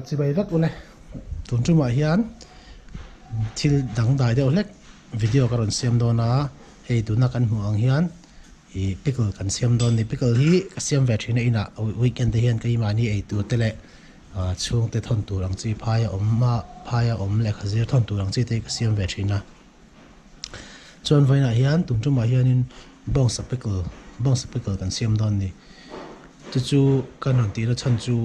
Chibai vek ule tun tumah hian thil dangdai deuh hlek video ka rawn siam dawn a, hei tuna kan hmuh ang hian ih pickle kan siam dawn a ni. Pickle hi ka siam ve thin a inah weekend te hian keimahni ei tur te leh chhungte thawn tur ang chi phai a awm a phai a awm lehkha zir thawn tur ang chi te hi ka siam ve thin a. Chuan vawiinah hian tun tumah hianin bawngsa pickle bawngsa pickle kan siam dawn a ni. Chu chu kan rawn tihna chhan chu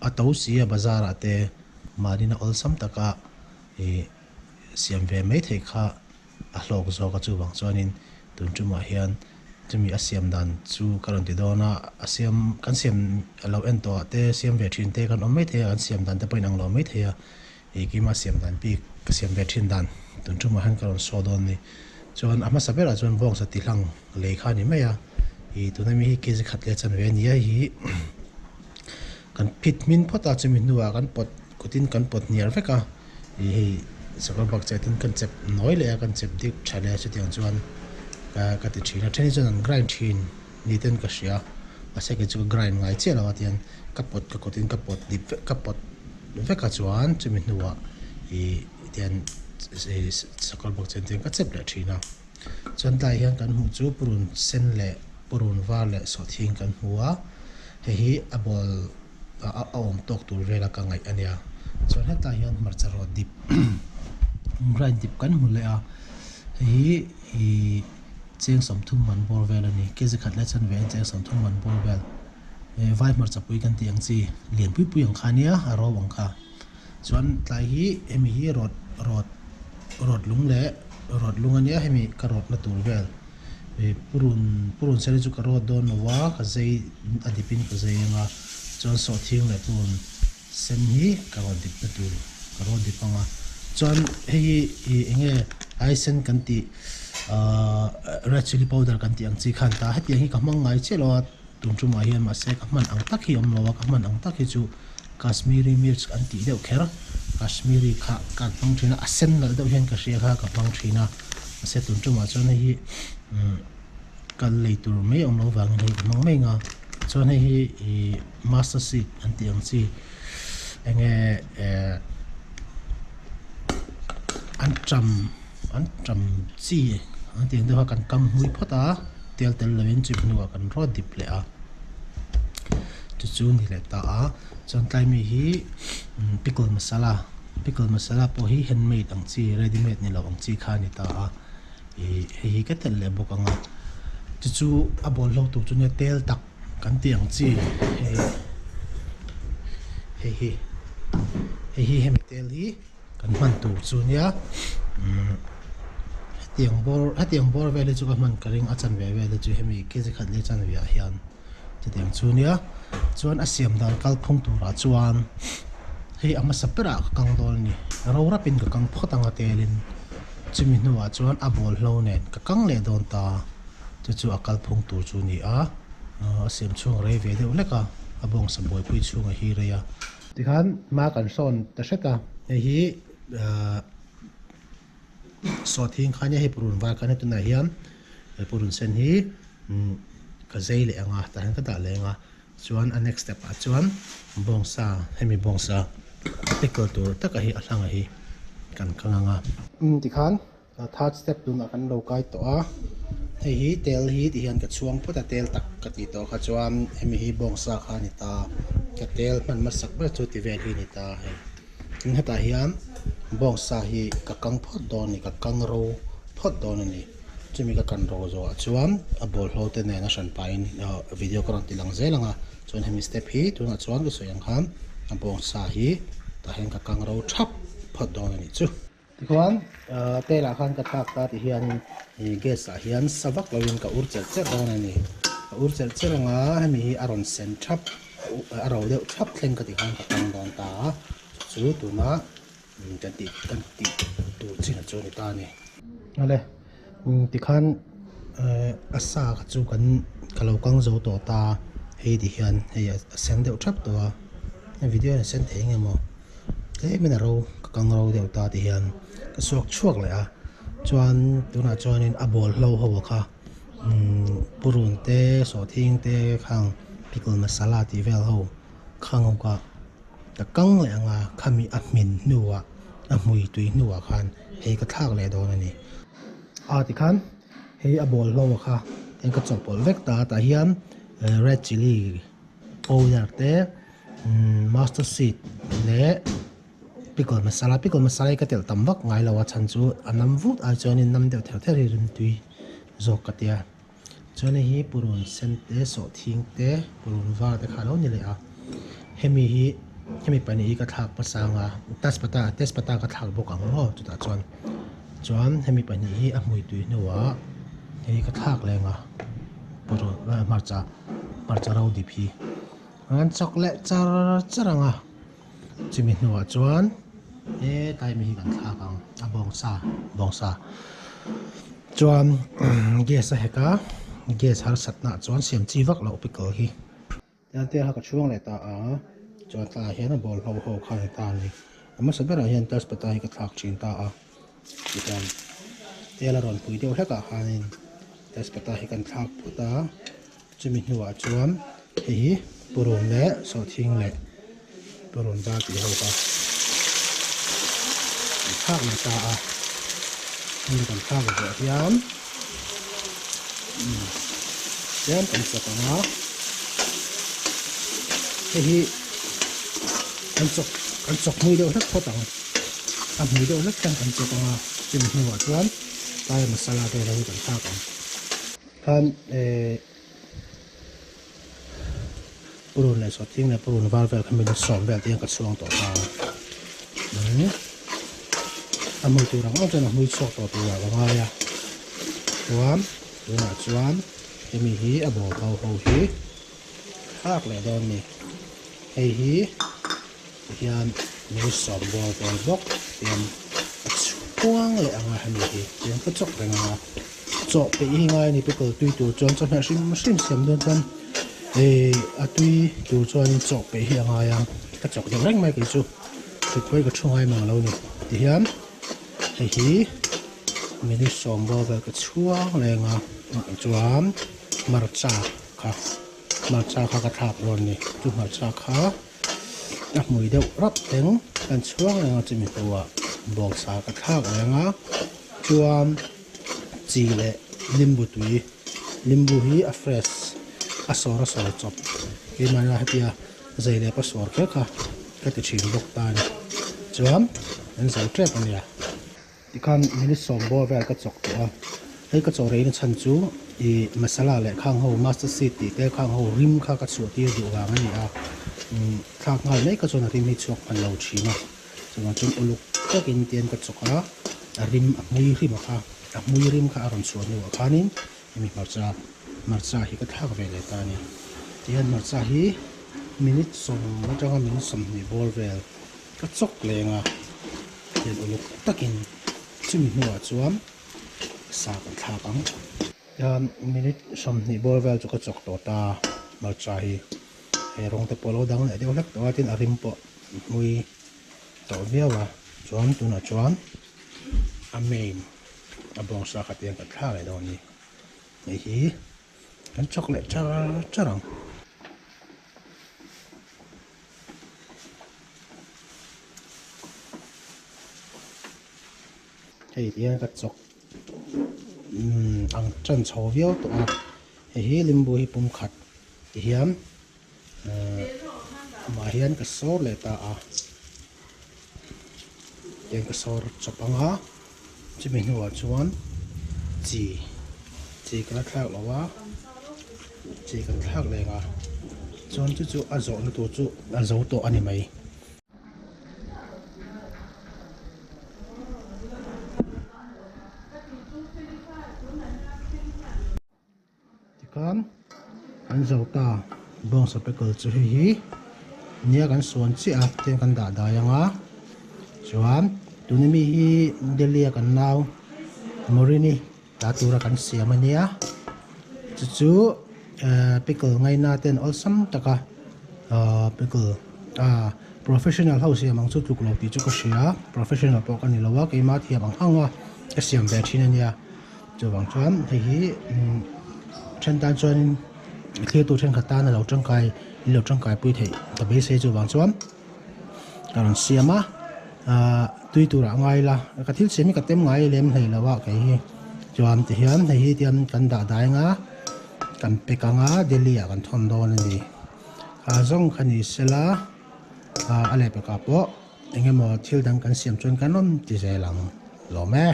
a to si a bazar ah te mahni na awlsam taka ih siam ve mai theih kha a hlawk zawk a chuvang chuanin tun tumah hian chumi a siam dan chu ka rawn ti dawn a a siam kan siam a lo en tawh ah te siam ve thin te kan awm mai thei a kan siam dan te pawh a inang lo mai thei a. Engkima siam dan bik ka siam ve thin dan tun tumah hian ka rawn saw dawn a ni. Chuan a hmasa berah chuan bawngsa ti hlang lei kha a ni mai a, ih tuna mi hi kg khat leh chanve a ni a, hei hi kan phit hmin phawt a chumi hnuah kan pawt kutin kan pawt hnial vek a, ih hei sakawr bak chet in kan chep nawi leh a kan chep dik tha leh a chutiang chuan ka ka ti thin a, then hi chuan an grind thin ni ten ka hria mahse kei chu ka grind ngai chiah lo a tihian ka pawt ka kutin ka pawt dip vek ka pawt. Vekah chuan chumi hnuah ih tian ih sakawr bawk chuan tiang ka chep leh thin a chuan tlai hian kan hmuh chu purun sen leh purun var leh sawhthing kan hmu a hei hi a ball a a awm tawk tur vela ka ngaih a nia chuan hetlai hian hmarcha rawt dip grind dip kan hmu leh a hei hi ih cheng 30 man bawr vel a ni kg khat leh chanve hian cheng 30 man bawr vel. Vai hmarcha pui kan tih ang chi lian pui pui ang kha ania a ro ang kha chuan tlai hi hemi hi rawt rawt rawt lung leh rawt lung ania hemi ka rawt na tur vel ih purun purun sen hi chu ka rawt dawn lo a ka zei a dip in ka zei anga chuan sawhthing leh purun sen hi ka rawt dip na tur ka rawt dip anga chuan hei hi ih eng nge aisen kan tih ahh red chilli powder kan tih ang chi khan ta hetiang hi ka hmang ngai chiah lo a. Tun tumah hian mahse ka hman ang tak hi a awm lo a, ka hman ang tak hi chu Kashmiri mirch an tih deuh kher, Kashmiri kha ka hmang thin a, a sen nalh deuh hian ka hria kha ka hmang thin a, mahse tun tumah chuan hei hi umm kal lei tur mai a awm loh vangin hei ka hmang mai ang a, chuan hei hi ih mustard seed an tih ang chi eng nge eh an ṭam an ṭam chi an tih ang deuh kha kan kam hmui phawt a. Tel tel lovin chip hnuah kan rawt dip leh a, chu chu ni leh ta a, chuan tlai mi hi pickle masala pickle masala pawh hi handmade ang chi ready made ni lo ang chi kha a ni ta a, ih hei hi ka telh leh bawk ang a, chu chu a bawlhlo tur chu nia tel tak kan tih ang chi hei hei hi hei hi hemi tel hi. Kan hman tur chu nia umm hetiang bawr hetiang bawr vel hi chu ka hman ka ring a chanve vel hi chu hemi kg khat leh chanve ah hian chutiang chu nia chuan a siam dan kalphung turah chuan hei a hmasa berah ka kang dawn a ni ro rapin ka kang phawt anga telin chumi hnuah chuan a bawl hlo nen ka kang leh dawn ta chu chu a kalphung tur chu a ni a a siam chhung a rei ve deuh hlek a a bawngsa buaipui chhung a hi rei a. Tikhan hma kan hrawn ta hret a, hei hi ahh sawhthing kha nia hei purun var kha nia tunah hian he purun sen hi umm ka zei leh ang a tah hian ka dah leh ang a chuan a next step ah chuan bawngsa hemi bawngsa pickle tur taka hi a hlanga hi kan kang ang a. Umm tikhan Third step tunah kan lo kai tawh a, hei hi tel hi ti hian ka chhuang phawt a, tel tak ka tih tawh kha chuan hemi hi bawngsa kha a ni ta, ka tel hman hmasak ber chu ti vel hi a ni ta hei. Tin hetah hian bawngsa hi ka kang phawt dawn a ni, ka kang ro phawt dawn a ni. Chumi ka kan ro zawhah chuan a bawlhhlawh te nen a hran pahin video ka rawn ti lang zel ang a, chuan hemi step hi tunah chuan ka sawi ang khan a bawngsa hi tah hian ka kang ro thap phawt dawn a nih chu. Tikhuan tel ah khan ka thlak ta ti hianin ih gas ah hian sa vak lovin ka ur cherh cherh dawn a ni. Ka ur cherh cherh ang a, hemi hi a rawn sen thap a ro deuh thap thleng ka ti khan ka tang dawn ta a, chu tuna kan tih kan tih tur chin a chu a ni ta a ni. Awle tikhan a sa kha chu kan ka lo kang zo tawh ta a, hei ti hian hei a sen deuh thap tawh a, hei video hian a sen thei eng emaw. Tlemin a ro ka kang ro deuh ta ti hian ka suak chhuak leh a chuan tunah chuanin a bawl hlo ho kha umm purun te sawhthing te khang pickle masala tih vel ho khang ho kha. Ka kang leh ang a, khami a hmin hnuah a hmui tui hnuah khan hei ka thlak leh dawn a ni. A tikhan hei a bawl hlo kha eng ka chawhpawlh vek ta a tah hian red chilli powder te mustard seed leh pickle masala pickle masala hi ka telh tam vak ngai lo a chhan chu a nam vut ai chuanin nam deuh ther ther hi rimtui zawk ka tia. Chuan hei hi purun sen te sawhthing te purun var te kha a lo ni leh a hemi hi hemi pahnih hi ka thlak hmasa ang a tezpata tezpata ka thlak bawk ang maw chutah chuan chuan hemi pahnih hi a hmui tui hnuah hei ka thlak leh ang a purun hmarcha hmarcha ro dip hi an chawk leh char char ang a chumi hnuah chuan hetlai mi hi kan thlak ang a bawngsa bawngsa chuan gas a hek a gas harsatna ah chuan siam chi vak loh pickle hi tiang te kha ka chhuang leh ta a chuan tlaiah hian a ball ho ho kha a ni ta a ni a hmasa berah hian tezpata hi ka thlak thin ta a tichuan tel a rawn pui deuh hlek ah khanin tezpata hi kan thlak phawt a. Chumi hnuah chuan hei hi purun leh sawhthing leh purun var tih ho kha kan thlak leh ta a, hemi kan thlak zawh hian tlem kan chawk ang a, hei hi kan chawk kan chawk hmui deuh hlek phawt ang, a hmui deuh hlek hian kan chawk ang a, chumi hnuah chuan tlai masala vel ho hi kan thlak ang. Khan eh purun leh sawhthing leh purun var vel kha min sawm vel te hian ka chhuang tawh ta a a hmui tur ang ang chuan a hmui chhuak tawh tur ah ka ngai a chuan tunah chuan hemi hi a bawm ho ho hi thlak leh dawn a ni hei hi. Tihian mi sawm bawr vel bawk tihian a chhuang leh ang a hemi hi tihian ka chawk reng ang a chaw peih hi ngai a ni pickle tui tur chuan chawhmeh hrim hrim siam dawn chuan eh a tui tur chuanin chaw peih hi a ngai a ka chawk deuh reng mai kei chu thut pawh hi ka thu ngai mang lo a ni tihian hei hi minute sawm bawr vel ka chhuang reng a chuan hmarcha kha hmarcha kha ka thlak dawn a ni chu hmarcha kha. A hmui deuh rap teng kan chhuang reng a chumi hnuah bawngsa ka thlak reng a chuan chi leh limbu tui limbu hi a fresh a sawr a sawr chawp keimahni a hetia zei leh pa sawr kher kha ka ti thin bawk ta a ni chuan an zo tep a nia. Tikhan minute sawm bawr vel ka chawk tawh a, hei ka chaw reina chhan chu ih masala leh khang ho mustard seed tih te khang ho rim kha ka chhuah tir duh vang a ni a, umm thlak nghal mai ka chuan a rim hi chhuak hman lo thin a, chuvang chuan uluk takin tian ka chawk a, a rim a hmui hrim a kha a hmui rim kha a rawn chhuah hnuah khanin hemi hmarcha hmarcha hi ka thlak ve leh ta a ni. Tihian hmarcha hi minute sawm atanga minute 20 bawr vel ka chawk leng a. Hian uluk takin chumi hnuah chuan sa kan thlak ang. Tihian minute 20 bawr vel chu ka chawk tawh ta hmarcha hi hei rawng te pawh a lo dang leh deuh hlek tawh a tin a rim pawh hmui tawh viau a chuan tunah chuan a main a bawngsa kha tiang kan thlak leh dawn a ni hei hi kan chawk leh char char ang. Hei ti hian ka chawk ang tan chho viau tawh a hei hi limbu hi pum khat ti hian amah hian ka sawr leh ta a tiang ka sawr chawp ang a chumi hnuah chuan chi chi ka la thlak lo a chi kan thlak leng a chuan chu chu a zawhna tur chu a zo tawh a ni mai. Tikhan kan zo ta bawngsa pickle chu hei hi nia kan suan chiah a tiang kan dah dai ang a chuan tuna mi hi Delhi a kan nau Morini ta tura kan siam a nia chu chu eh pickle ngaina ten awlsam taka ah pickle ah professional ho siam ang chu tluk lo tih chu ka hria professional pawh ka ni lo a keimah thiam ang ang a ka siam ve thin a nia. Chuvang chuan hei hi umm then tan chuanin thlir tu thenkhat tan a lo tangkai in lo tangkai pui theih ka beisei chuvang chuan. Ka rawn siam a, ahh tui turah a ngai la, ka thil siam hi ka tem ngai lem hlei lo a kei hi. Chuan tihian hei hi tian kan dah dai anga kan pack anga Delhi ah kan thawn dawn a ni. Kha zawng kha ni sela ahh a lehpekah pawh eng emaw thil dang kan siam chuan kan rawn ti zel ang lawm e.